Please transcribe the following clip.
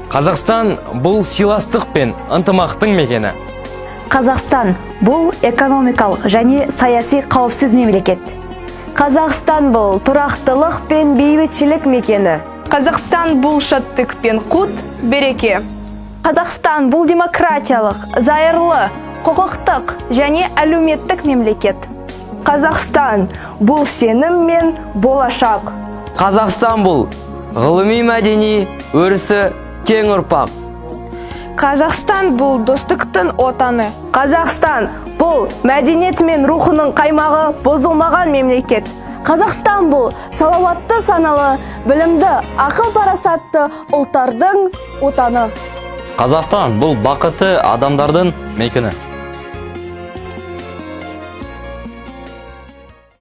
Қазақстан бұл сыйластық пен ынтымақтың мекені. Қазақстан бұл экономикалық және саяси қауіпсіз мемлекет. Қазақстан бұл тұрақтылық пен бейбітшілік мекені. Қазақстан бұл шаттық пен құт, береке. Қазақстан бұл демократиялық, зайырлы, құқықтық және әлеуметтік мемлекет. Қазақстан бұл сенім мен болашақ. Қазақстан бұл ғылыми, мәдени өрісі кең ұрпақ. Қазақстан бұл достықтың отаны. Қазақстан бұл мәдениеті мен рухының қаймағы бұзылмаған мемлекет. Қазақстан бұл салауатты саналы, білімді, ақыл парасатты ұлттардың отаны. Қазақстан бұл бақытты адамдардың мекені.